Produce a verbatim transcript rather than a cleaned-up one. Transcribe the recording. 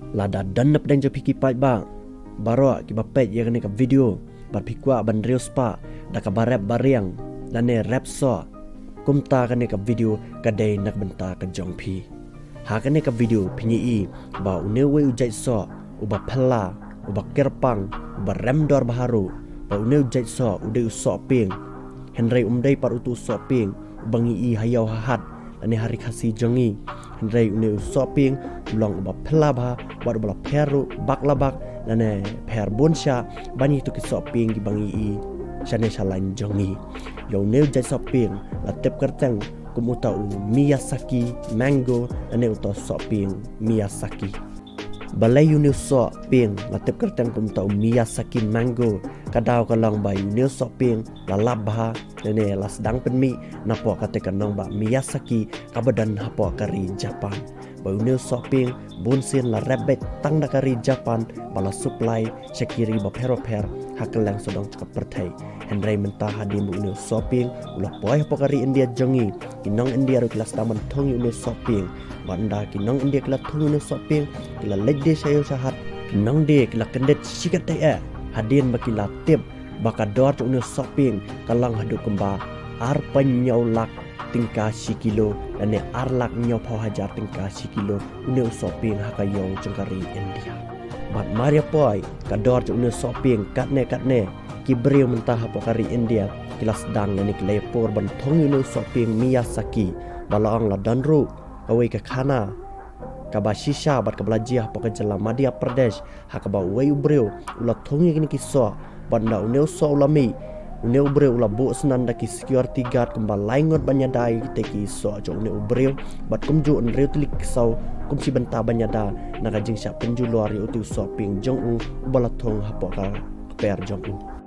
Lada don napdeng jong phi ki paidbah baroh kiba peit ïa kane ka video bad phi kwah ban riewspah da kaba rep ba riang lane rep soh, kumta kane ka video ka dei na ka bynta ka jong phi. Ha kane ka video phin ïohi ba une uwei u jait soh uba phylla, uba kyrpang, uba rem dor bha ruh, ba une u jait soh u dei u sohpieng. Hynrei um dei pat utu u sohpieng uba ngi ïohi ha ïew ha hat lane ha ri Khasi jong ngi. Hynrei une u sohpieng u long uba phylla bha bad uba la pher ruh bak la bak lane pher bun shah ban ïa kitu ki sohpieng kiba ngi ïohi shane sha lain jong ngi. Ïa une u jait sohpieng la tip kyrteng kum uta u Miyazaki Mango lane uta u sohpieng Miyazaki. Balei une u sohpieng la tip kyrteng kum uta u Miyazaki Mango? Ka daw ka long ba une u sohpieng la lap bha lane la sdang pynmih napoh kata ka nongbah Miyazaki kaba don hapoh ka ri Japan. Ba une u sohpieng bunsien la rep beit tang da ka ri Japan ba la supply sha ki ri bapher bapher ha kylleng sawdong jong ka pyrthei. Hynrei mynta hadien ba une u sohpieng u la poi hapoh ka ri India jong ngi, ki nong India ruh ki la sdang ban thung ïa une u sohpieng. Bad ynda ki nong India ki la thung ïa une u sohpieng, ki la leit die sha ïew sha hat, ki nongdie ki la kyndit shikatdei eh hadien ba ki la tip ba ka dor jong une u sohpieng ka long haduh kumba arphew hynñiew lak tyngka shi kilo lane ar lak hynñiewphew hajar tyngka shi kilo, une u sohpieng ha ka ïew jong ka ri India. Bad mar ïa poi ka dor jong une u sohpieng katne katne, ki briew mynta hapoh ka ri India ki la sdang lane ki la ïapor ban thung ïa une u sohpieng Miyazaki. Ba la ong la don ruh kawei ka khana kaba shisha bad kaba la jia hapoh ka jylla Madhya Pradesh, ha kaba uwei u briew u la thung ïa kine ki soh. Bad ynda une u soh u la mih, une u briew u la buh synan da ki security guard kumba lai ngut ban ïada ïa kite ki soh jong une u briew. Bad kumjuh hynriew tylli ki ksew kum shi bynta ban ïada na ka jingshah pynjulor ïa utu u sohpieng jong u uba la thung hapoh ka kper jong u.